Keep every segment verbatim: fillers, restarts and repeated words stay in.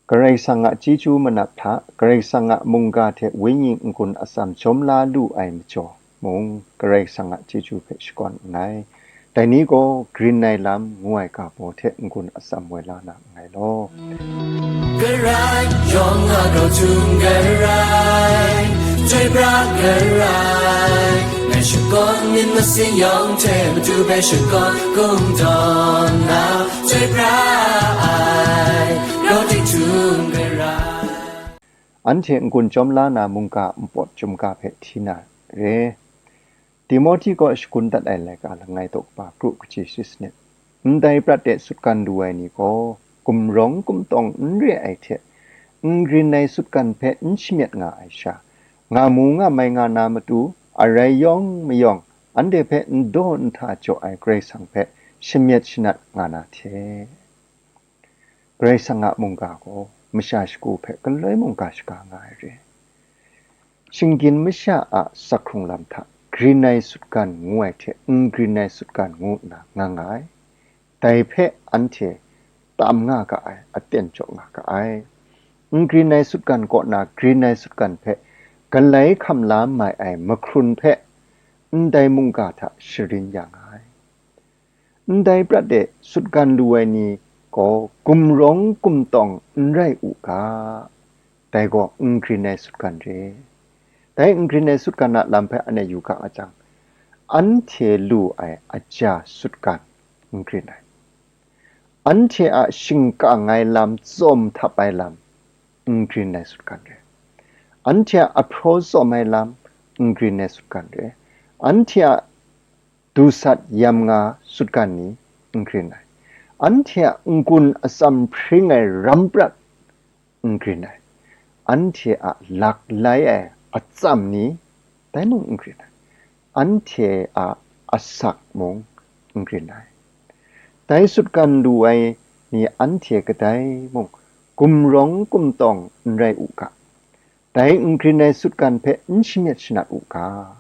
Karai Kasang a chyeju manap hta, Karai Kasang a mungga hte wenyi n-gun atsam jawm la lu ai majaw mung, Karai Kasang a chyeju hpe shakawn nngai. Dai ni gaw grin ai lam ngu ai ga baw hte n-gun atsam woi la na nngai law. Karai yawng a grau htum karai, chyoi pra karai, ngai shakawn myit masin yawng hte matu hpe shakawn kungdawn na, chyoi pra ai, grau htum karai. Anhte n-gun jawm la na mungga npawt chyum ga hpe hti na re. Timohti kaw shakun dat ai laika langai daw kaba kru kaji shi sanit. Ndai prat de sutgan lu ai ni gaw, gumrawng gumtawng n re ai hte, n grin ai sutgan hpe n shamyet nga ai sha, nga mu nga mai nga na matu, arai yawng mayawng, anhte hpe n daw n hta jaw ai Karai Kasang hpe shamyet shanat nga na hte. Karai Kasang a mungga gaw masha shagu hpe galoi mungga shaga nga ai re. Shinggyim masha a sak hkrung lam hta grin ai sutgan ngu ai hte n grin ai sutgan ngu nna nga nga ai. Dai hpe anhte tam nga ga ai, aten jaw nga ga ai. N grin ai sutgan kaw na grin ai sutgan hpe galai hkam la mai ai mahkrun hpe ndai mungga hta sharin ya nga ai. Ndai prat de sutgan lu ai ni gaw gumrawng gumtawng n rai u ga, dai gaw n grin ai sutgan re. Dai n grin ai sutgan a lam hpe anhte yu ga nga jang, anhte lu ai aja sutgan n grin ai. Anhte a shingkang ai lam, tsawm htap ai lam, n grin ai sutgan re. Anhte a ahpraw tsawm ai lam, n grin ai sutgan re. Anhte a dusat yam nga sutgan ni n grin ai. Anhte a n-gun atsam hpring ai ram prat n grin ai. Anhte a lak lai ai atsam ni, dai mung n grin ai. Anhte a asak mung n grin ai. Dai sutgan lu ai ni anhte kadai mung gumrawng gumtawng n rai u ga. Dai n grin ai sutgan hpe n shamyet shanat u ga,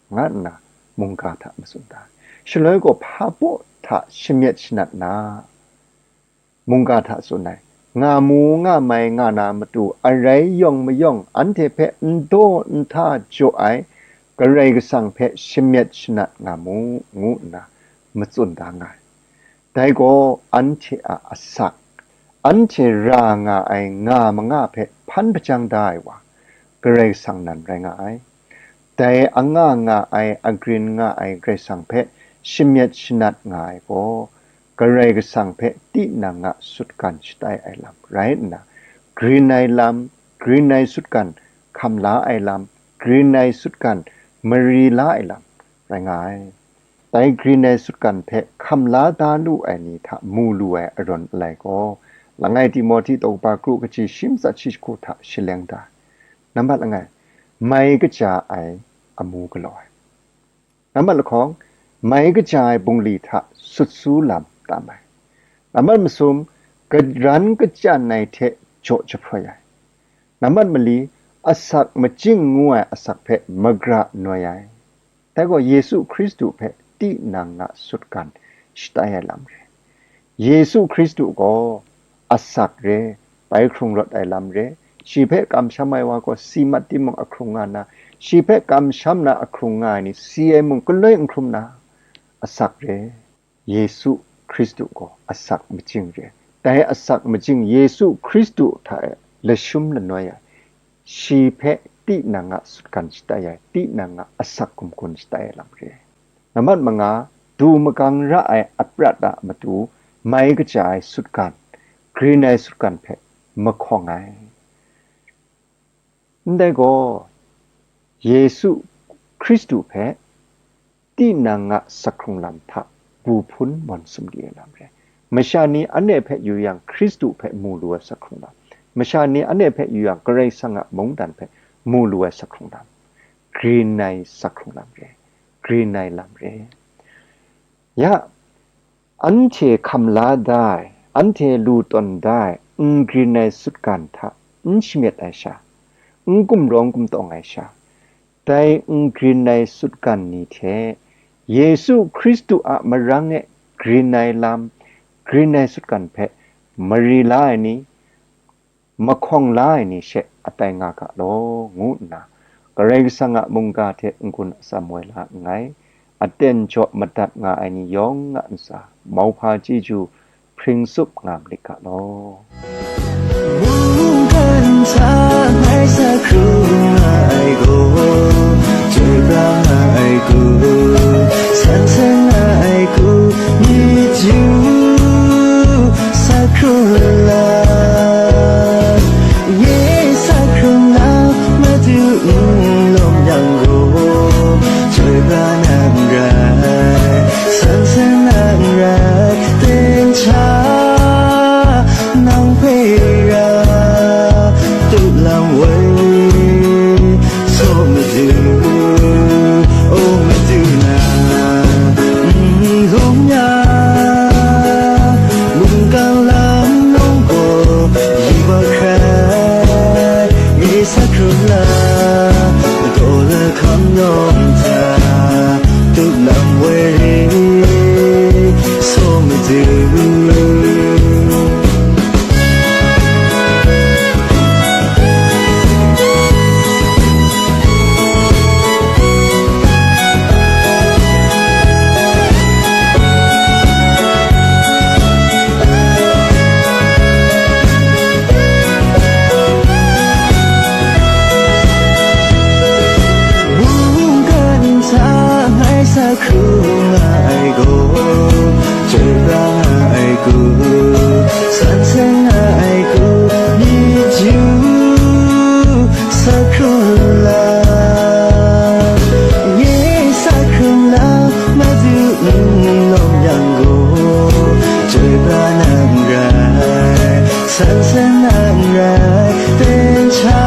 nga nna mungga hta matsun da ai. Shaloi gaw hpa baw hta shamyet shanat na, mungga hta tsun ai, nga mu nga mai nga na matu arai yawng mayawng anhte hpe n daw n hta jaw ai Karai Kasang hpe shamyet shanat nga mu, ngu nna matsun da nga ai. Dai gaw anhte a asak, anhte ra nga ai nga manga hpe hpan hpajang da ai wa, Karai Kasang nan rai nga ai. Dai anga nga ai, agrin nga ai Karai Kasang hpe shamyet shanat nga ai gaw, Karai Kasang hpe tinang a sutgan shatai ai lam rai nna, grin ai lam, grin ai sutgan hkam la ai lam, grin ai sutgan mari la ai lam rai nga ai. Dai grin ai sutgan hpe hkam la da lu ai ni hta mu lu ai arawn alai gaw, langai Timohti daw kaba kru kaji shi matsat shi jahku hta shaleng da ai. Nambat langai, mai kaja ai amu galaw ai. Nambat lahkawng, mai kaja ai bungli hta sut su lam tam ai. Nambat masum, garan kachyan ai hte jaw jahproi ai. Nambat mali, asak majing ngu ai asak hpe magra noi ai. Dai gaw Yesu Hkristu hpe tinang a sutgan shatai ai lam re. Yesu Hkristu gaw asak re, bai hkrung rawt ai lam re, shi hpe kamsham ai wa gaw si mat timung ahkrung nga na, shi hpe kamsham na ahkrung nga ai ni si ai mung galoi n hkrum na, asak re. Yesu Hkristu gaw asak majing re. Dai asak majing Yesu Hkristu hta e lashum lanoi ai, shi hpe tinang a sutgan shatai ai, tinang a asak gumgun shatai ai lam re. Nambat manga, du magang ra ai aprat a matu mai kaja ai sutgan, grin ai sutgan hpe mahkawng ai. Ndai gaw, Yesu Hkristu hpe tinang a sak hkrung lam hta bu hpun mawn sumri ai lam re. Masha ni anhte hpe yu yang, Hkristu hpe mu lu ai sak hkrung lam, masha ni anhte hpe yu yang, Karai Kasang a mungdan hpe mu lu ai sak hkrung lam, grin ai sak hkrung lam re, grin ai lam re. Ya, anhte hkam la da ai, anhte lu tawn da ai, n grin ai sutgan hta n shamyet ai sha, n gumrawng gumtawng ai sha, dai n grin ai sutgan ni hte Yesu Hkristu a marang e grin ai lam, grin ai sutgan hpe mari la ai ni, mahkawng la ai ni she atai nga ga law, ngu nna Karai Kasang a mungga hte n-gun atsam woi la nngai. Aten jaw madat nga ai ni yawng a ntsa mauhpa chyeju hpring tsup nga malit ga law. Mungkan hta ngai sa hkrum nga ai gaw, chyoi pra nga ai gaw, san san nga ai gaw, myit yu sa hkrum la. Nye sa hkrum la, Madu n lawm yang gaw, chyoi pra nang rai, san san nang rai, ten cha nang hpe ra, tup lam woi, Saw Madu, o Madu na, n lawm ya, mungkan lam nawng gaw, yu wa hkrai, nye sa hkrum la, daw lahkam nawng hta, tup lam woi, Saw Madu. Mungkan hta ngai sa hkrum nga ai gaw, chyoi pra nga ai gaw, san san nga ai gaw, myit yu sa hkrum la. Nye sa hkrum la, Madu n lawm yang gaw, chyoi pra nang rai, san san nang rai, ten cha